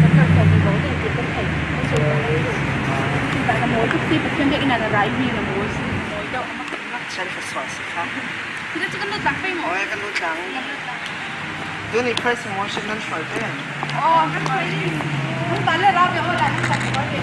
kan kan sa ni lo ding ti kan thei, kan soi kan thei. Tin ta na mawi tuk si, Pathian biak in a na ra i hi na mawi si, mawi deuh amah. Pathian ka suak si kha. Tuna chu kan lut tlang pei maw? Aw, kan lut tlang. Kan lut tlang. Tuni praise and worship nan hruai pei. Aw, kan hruai ding. Kan ta le ra ve aw, la kan hruai ve.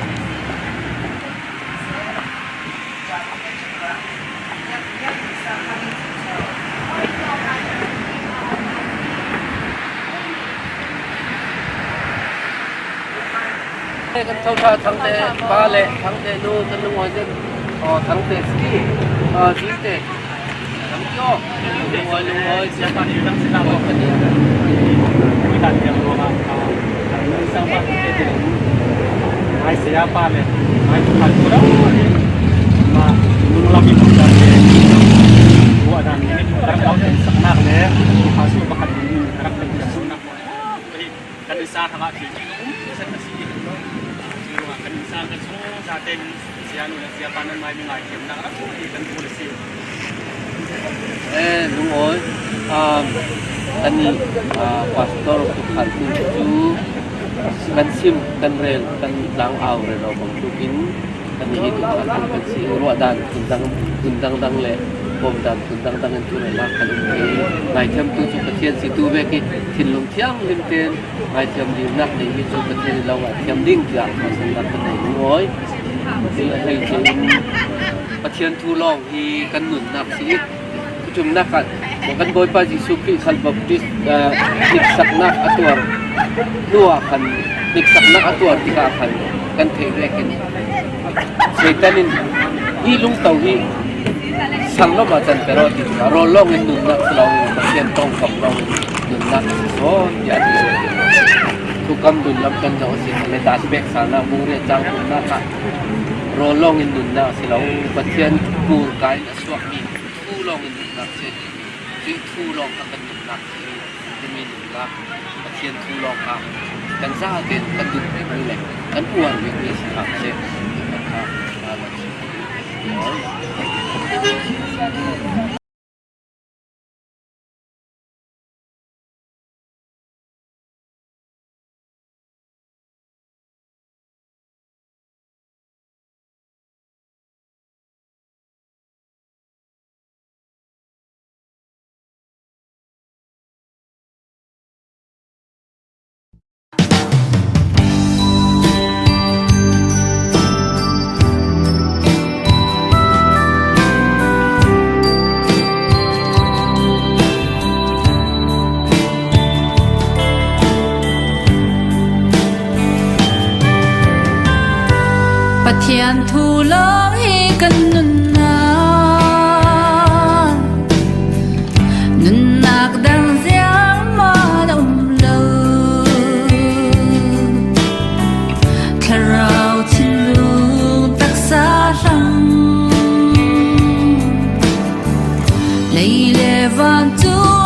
Kan Thangte pa le Thangte nu kan lungawi zen. Aw, Thangte si. Aw, Thangte. Thangte aw. Lungawi, lungawi. Siapa ni dang sila. Aw, kan ni. Ui, dan yang dua, ah, ah, siapa ni? Ai, siapa le? Ai, bukan kurang. Ma, nung lagi bukan. Dua dan ini, sekarang kau dari sekolah le. Masuk bakat ini, karakter dia. Kan insa hrangah thil um, kan insa kan sung zate min, zia nu le zia pa nan mai mi ngaithiamnak rak um ti kan hmu le si. Eh, lungawi, um, kan i, ah, pastor pakhat tu cu kan sim, kan rel, kan tlang au rero bang tukin, kan i hi tu kan si ruah dan, kun dang, kun dang dang le bawm dan, kun dang dang in tu le lak kan um. Ngaithiam tu cu Pathian si tu vek i thinlung thiang lim ten ngaithiam dingnak neimi cu Pathian i lo ngaithiam ding tiah khuasannak kan nei lungawi. Ti a hei cun Pathian thu lawng hi kan nunnak si i, Tumnak ah kan Bawipa Jesuh Khrih sal baptist, ah, hniksaknak a tuar hnu ah khan, hniksaknak a tuar tikah khan kan theih vekin Satan in hi lungto hi sang lawmah canter aw ti tikah rawl lawngin nunnak si lo, Pathian ṭongkam lawngin nunnak a si sawn tiah a ti. Thukam dun lam kan zoh a si khan le, dan pek salnak bung riat cang thumnak ah rawl lawngin nunnak a si lo, Pathian purka in a suakmi thu lawngin nunnak si. Cuih thu lawng kha kan nunnak si. Timi nunnak Pathian thu lawng kha kan zaten kan dun vekmi le kan uar vekmi si hna seh. Kan kha, ah, kan si. Pathian thu lawng hi kan nunnak, nunnak dang ziangmah a um lo. Tua